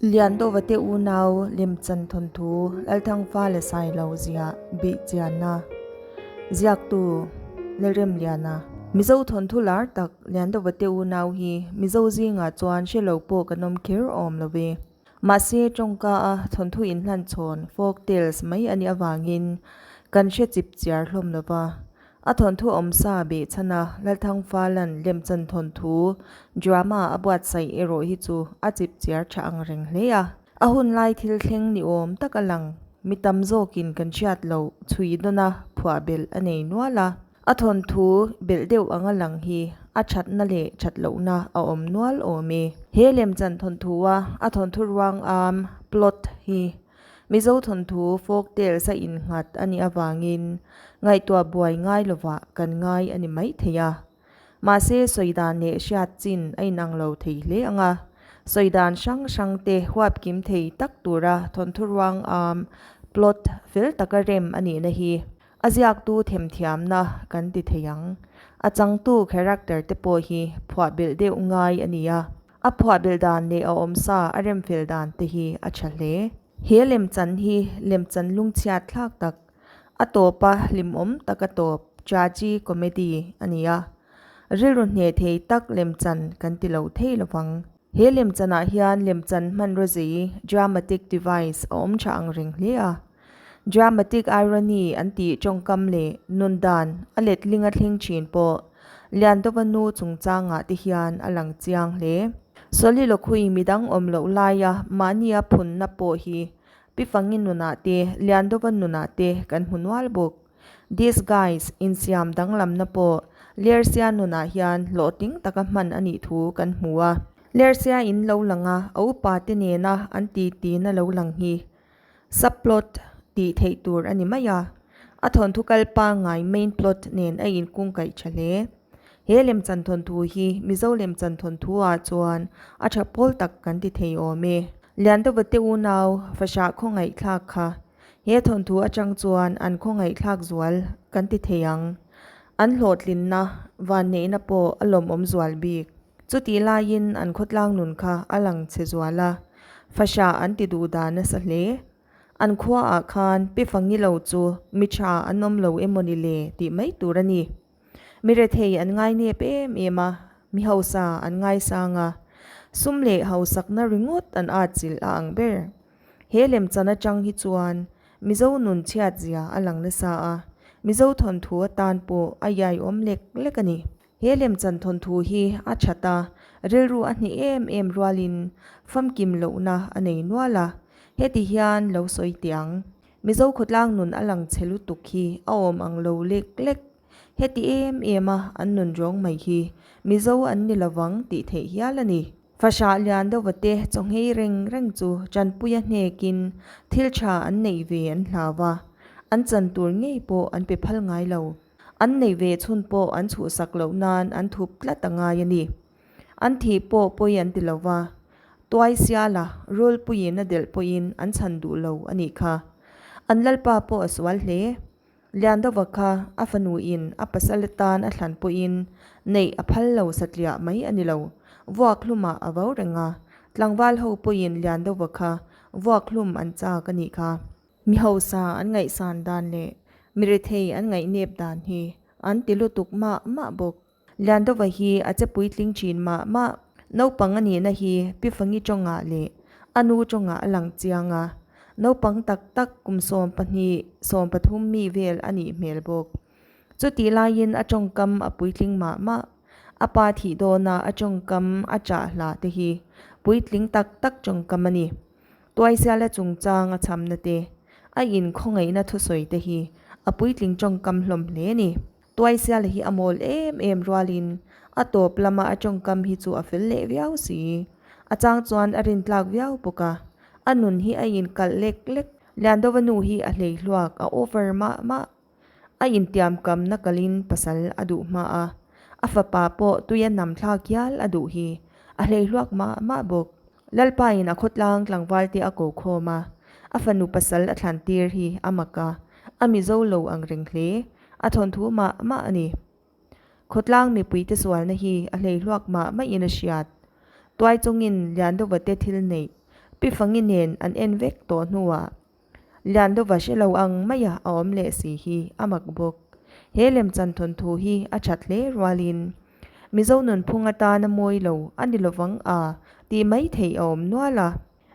Liandova te unau lemchan thawnthu Lalthangfa leh Sailo ziah bih chianna ziaktu Lalremliana. Mizo thawnthu lar tak Liandova te unau hi Mizo zingah chuan hre lo pawh kan awm kher awm lo ve. Mahse tawngka a thawnthu inhlan chhawn folk tales mai a nih avangin kan hre chip chiar hlawm lo va. A thawnthu awmsa behchhana Lalthangfalan lemchan thawnthu drama a buatsaih erawh hi chu a chip chiar tha ang reng hle a. A hun lai thil thleng ni awm tak a lang. Mi tam zawkin kan hriat loh chhui dawna phuah belh a nei nual a. A thawnthu belh deuh anga lang hi a thatna leh that lohna a awm nual awm e. He lemchan thawnthu a a thawnthu ruang am, plot, hi Mizo thawnthu folk tales a innghat a nih avangin ngaihtuah buai ngai lovah kan ngai a ni mai thei a. Mahse sawi dan leh hriat chin a inang lo thei hle ang a, sawi dan hrang hrang te huap kim thei tak tura thawnthu ruang am, plot, fel taka rem a nihna hi a ziaktu themthiamna kan ti thei ang. A changtu character te pawh hi phuah belh deuh ngai a ni a. A phuah belh dan leh a awmsa a remfel dan te hi a tha hle. He lemchan hi lemchan lungchhiat thlak tak, a tawpa hlimawm taka tawp tragy comedy a ni a. Rilru hneh thei tak lemchan kan ti lo thei lovang. He lemchanah hian lemchan hmanraw zei, dramatic device, a awm tha ang reng hle a. Dramatic irony an tih tawngkam leh nun dan a letling a thleng thin pawh Liandova nu chungchangah te hian a lang chiang hle. Soliloquy midang awm loh laia mahnia phunna pawh hi Pifangi nunah te Liandova nunah te kan hmu nual bawk. Disguise, insiam danglamna pawh Lersia nunah hian hlawhtling taka hman a nih thu kan hmu a. Lersia in lo lang a, a upa te nena an titina lo lang hi Subplot tih theih tur a ni mai a, a thawnthu kal pangngai main plot nen a inkungkaih tha hle. He lemchan thawnthu hi Mizo lemchan thawnthu ah chuan a tha pawl tak kan ti thei awm e. Liandova te unau fahrah khawngaihthlak kha he thawnthu atang chuan an khawngaihthlak zual kan ti thei ang. An hlawhtlinna, vanneihna pawh a lawmawm zual bik. Chutih laiin an khawtlang nun kha a lang che zual a, fahrah an ti duh dan nasa hle. An khuaah khan pi fangi lo chu mi tha an awm lo emawni le tih mai tur a ni. Mi rethei an ngainep em em a, mi hausa an ngaisang a, sum leh hausakna ringawt an atchilh a ang ber. He lemchan atang hi chuan Mizo nun chhiat zia a lang nasa a, Mizo thawnthu atan pawh a iaiawm lek lek a ni. He lemchan thawnthu hi a that a, rilru a hneh em em rualin famkim lohna a nei nual a, heti hian lo sawi teh ang. Mizo khawtlang nun a lang chhe lutuk hi a awm ang lo lek lek. Heti em em a an nun rawng mai hi Mizo an ni lovang tih theih hial a ni. Fahrah lian deuhva te chawnghei reng reng chu tanpuia hnekin thil tha an neih ve an hlau a, an chan tur ngei pawh an pe phal ngai lo. An neih ve chhun pawh an chhuhsak loh nan an thup tlat a ngai a ni. An thih pawh pawi an ti lo va, tuai siala rulpuiin a delh pawhin an chhan duh lo a nih kha. An lalpa pawh a sual hle. Liandova kha a fanuin a pasal atan a thlan pawhin neih a phal lo satliah mai a ni lo. Vuak hlumah a vo reng a, tlangval ho pawhin Liandova kha vuak hlum an chak a nih kha. Mi hausa an ngaihsan dan leh mi rethei an ngaihnep dan hi an ti lutuk mah mah bawk. Liandova hi a che puitling thin mah mah. Naupang a nihna hi Pifangi tawngah leh a nu tawngah a lang chiang a, naupang tak tak kum 12, 13 mi vel a nih hmel bawk. Chutih laiin a tawngkam a puitling mah mah. A pa thih dawna a tawngkam a chah hlah te hi puitling tak tak tawngkam a ni. Tuaisiala chungchang a chhamna te, a inkhawngaihna thusawi te hi a puitling tawngkam hlawm hle a ni. Tuaisiala hi a mawl em em rualin a tawp lama a tawngkam hi chu a fel leh viau si. A chang chuan a rintlak viau bawk a, a nun hi a inkalh lek lek. Liandova nu hi a hleihluak a over mah mah. A intiamkamna kalin pasal a duh hma a, a fapa pawh tuia nam thlak hial a duh hi a hleihluak mah mah bawk. Lalpain a khawtlang tlangvalte a ko khawm a, a fanu pasal a thlan tir hi a mak a, a mizo lo ang reng hle, a thawnthu mah mah a ni. Khawtlang mipuite sualna hi a hleihluak mah mahin a hriat. Tuai chungin Liandova te thil neih, Pi Fangi nen an en vek tawh hnuah Liandova hre lo ang maia a awm leh si hi a mak bawk. He lemchan thawnthu hi a that hle rualin Mizo nunphung atana mawi lo a ni lovang a tih mai theih a awm nual a.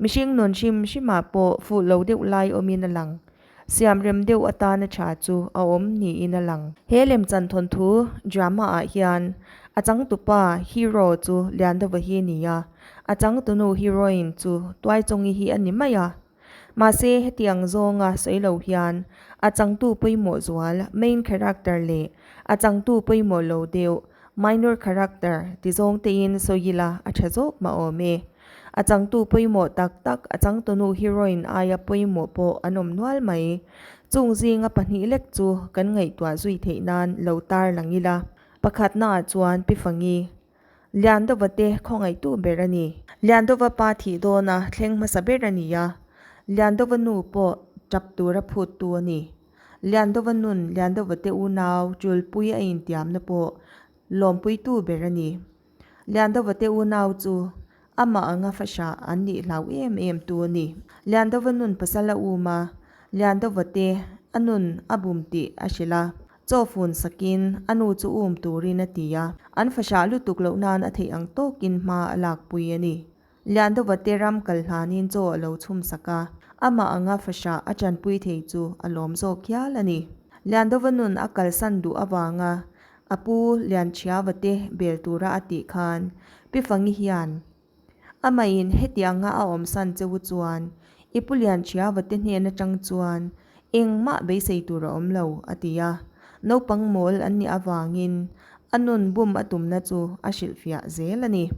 Mihring nun hrim hrimah pawh fuh lo deuh lai awmin a lang. Siamrem deuh atana tha chu a awm niin a lang. He lemchan thawnthu drama ah hian a changtupa hero chu Liandova hi a ni a, a changtunu heroine chu Tuaichawngi hi a ni mai a. Mahse hetiang zawnga sawi lo hian a changtu pawimawh zual main character leh a changtu pawimawh lo deuh minor character ti zawng tein sawi ila a tha zawk mah awm e. A changtu pawimawh tak tak a changtunu heroine aia pawimawh pawh an awm nual mai. Chung zinga pahnih lek chu kan ngaihtuah zui theih nan lo tar lang ila. Pakhatnaah chuan Pi Fangi, Liandova te khawngaihtu ber a ni. Liandova pa thih dawna thleng hmasa ber a ni a, Liandova nu pawh tap tura phuttu a ni. Liandova nun Liandova te unau Chulpui a intiamna pawh lawmpuitu ber a ni. Liandova te unau chu amah anga fahrah an nih hlau em em tu a ni. Liandova nun pasal a um a, Liandova te a nun a bum tih a hrilh a. Chaw fun sakin a nu chu um turin a ti a, an fahrah lutuk loh nan a theih ang tawkin hma a lakpui a ni. Liandova te ram kal hlanin chaw a lo chhum sak a, amah anga fahrah a tanpui thei chu a lawm zawk hial a ni. Liandova nun a kalsan duh avanga a pu Lianchhiava te bel tura a tih khan Pi Fangi hian Amahin hetianga a awmsan che u chuan i pu Lianchhiava te hnen atang chuan engmah beisei tur a awm lo, a ti a. Naupang mawl an nih avangin a nun bum a tumna chu a hrilhfiah zel a ni.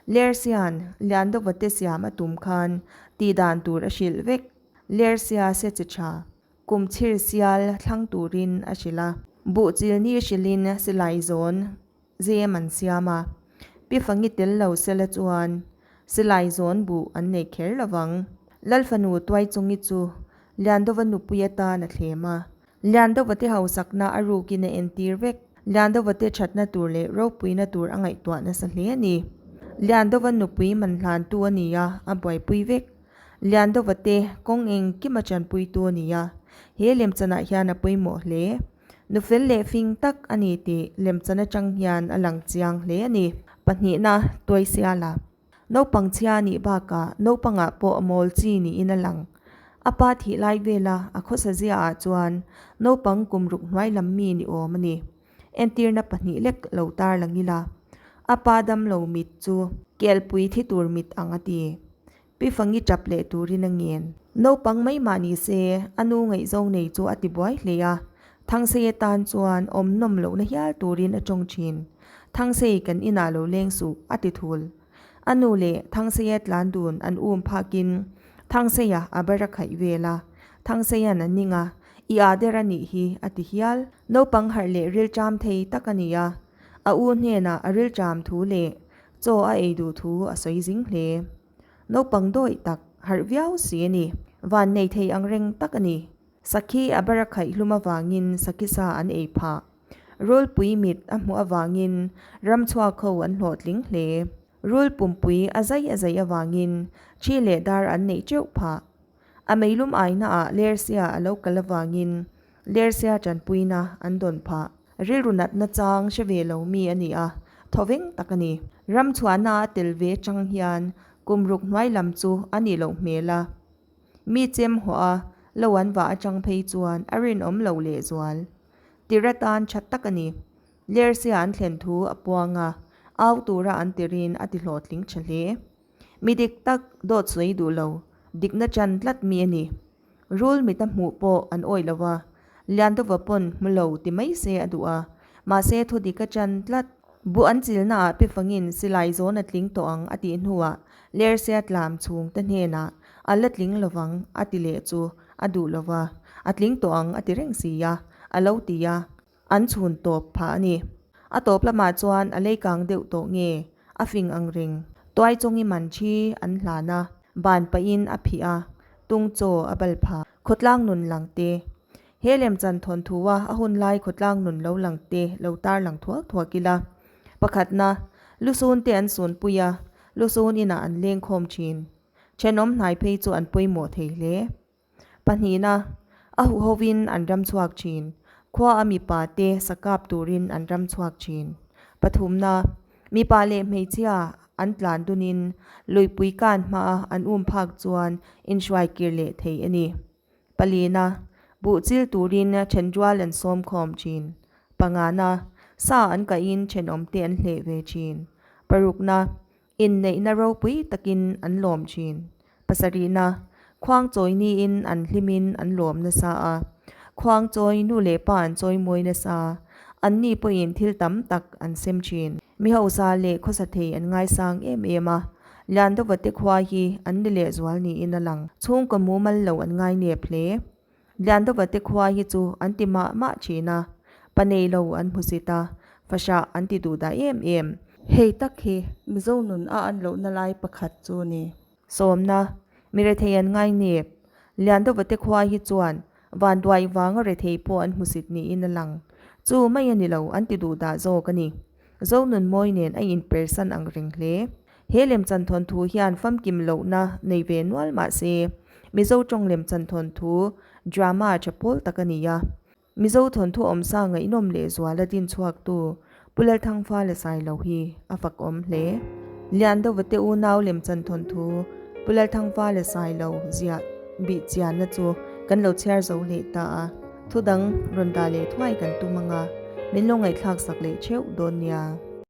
Lersian, Liandova te siam a tum khan tihdan tur a hrilh vek. Lersia se che tha, kum chhir sial thlang turin a hrilh a. Buh chilni hrilhin silai zawn Zem an siam a, Pi Fangi tel lo sela chuan silai zawn buh an nei kher lo vang. Lalfanu Tuaichungi chu Liandova nupui atan a thlem a, Liandova te hausakna a rukin a entir vek. Liandova te thatna tur leh ropuina tur a ngaihtuah nasa hle a ni. Liandova nupui man hlantu a ni a, a buaipui vek. Liandova te kawng engkim a chanpuitu a ni a, he lemchanah hian a pawimawh hle. Nufel leh fing tak a ni tih lemchan atang hian a lang chiang hle a ni. Pahnihna, Tuaisiala. Naupang chhia a nih bakah naupangah pawh a mawl chi niin a lang. A pa thih lai vela a khawsa ziaah chuan naupang kum ruk hnuai lam mi ni awm a ni. Entirna pahnih lek lo tar lang ila. A pa damlo mit chu kelpui thi tur mit ang a ti. Pi Fangi tap leh turin a ngen. Naupang mai mah ni se, a nu ngaihzawng nei chu a ti buai hle a. Thangsei atan chuan awm nawm lohna hial turin a tawng thin. Thangsei kan inah lo leng suh, a ti thul. A nu leh Thangseia tlan dun an um phakin Thangseia a bar a khaih vel a. Thangseia-an a ning a, I â der a nih hi, a ti hial. Naupang harh leh rilṭam thei tak a ni a. A u hnenah a rilṭam thu leh Chaw a ei duh thu a sawi zing hle. Naupang dawih tak, harh viau si a ni. Van nei thei ang reng tak a ni. Sakhi a bar a khaih hlum avangin sakhi sa an ei phah. Rulpui mit a hmuh avangin ramchhuak ho an hlawhtling hle. Rul pumpui a zai a zai avangin thi leh dar an neih teuh phah. A meilum ainaah Lersia a lo kal avangin Lersia tanpuina an dawn phah. Rilru natna chang hre ve lo mi a ni a, thawveng tak a ni. Ram chhuahna a tel ve chang hian kum ruk hnuai lam chu a nih loh hmel a. Mi chem hawh a, lo an vah atang phei chuan a rinawm lo lehzual. Tir atan tha tak a ni. Lersia an thlen thu a puang a, au tura an tirin a ti hlawhtling tha hle. Mi dik tak dawt sawi duh lo, dikna chan tlat mi a ni. Rul mit a hmuh pawh an awih lo va, Liandova pawn hmu lo ti mai se a duh a, mahse thu dik a chan tlat. Buh an chilnaah pi fangin silai zawn a tling tawh ang a tih hnuah Lersia tlam chhungte hnenah a la tling lovang a ti leh chu a duh lo va, a tling tawh ang a ti reng si a, a lo ti a. An chhun tawp phah a ni. A tawp lamah chuan a leikang deuh tawh nge a fing ang reng. Tuai chawngi man thi an hlan a, ban pahin a phih a, tung chaw a bal phah. Khawtlang nun lang te. He lemchan thawnthu-a a hun lai khawtlang nun lo lang te lo tar lang thuak thuak ila. Pakhatna, Lusun te an sunpui a, Lusun inah an lengkhawm thin. Thenawm hnai phei chu an pawimawh thei hle. Pahnihna, a huhovin an ram chhuak thin. Khua a mipa te sakap turin an ram chhuak thin. Pathumna, mipa leh hmeichhia an tlan dunin luipui kan hmaa an um phak chuan inhruai kir leh thei a ni. Palina, buh chil turin thenrual an sawm khawm thin. Pangana, sa an kahin thenawmte an hleh ve thin. Parukna, Inneihna ropui takin an lawm thin. Pasarihna, Khuangchawi niin an hlimin an lawm nasa a. Khuangchawi nu leh pa an chawi mawi nasa. Anni pawhin thil tam tak an sem thin. Mi hausa leh khawsa thei an ngaisang em em a. Liandova te khua hi an ni lehzual niin a lang. Chhungkaw mumal lo an ngainep hle. Liandova te khua hi chu an ti mah mah thin a, pa nei lo an hmu sit a, fahrah an ti duh dah em em. Hei tak hi Mizo nun a an lohna lai pakhat chu ni. Sawmna, Mi rethei an ngai nep. Liandova te khua hi chuan vanduai vanga rethei pawh an hmu sit niin a lang. Chu mai a ni lo an ti duh dah zawk a ni. Zonun mawi nen a inpersan ang reng hle. He lemchan thawnthu hian famkim lohna nei ve nual mah se, Mizo tawng lemchan thawnthu drama tha pawl tak a ni a. Mizo thawnthu awmsa ngaihnawm leh zuala din chhuaktu Pu Lalthangfa la Sailo hi a fakawm hle. Liandova te unau lemchan thawnthu Pu Lalthangfa la Sailo ziah bih chianna chu kan lo chhiar zo leh ta a. Thu dang rawn dah leh thuai kan tum anga min lo ngaihthlak sak leh theuh dawn nia.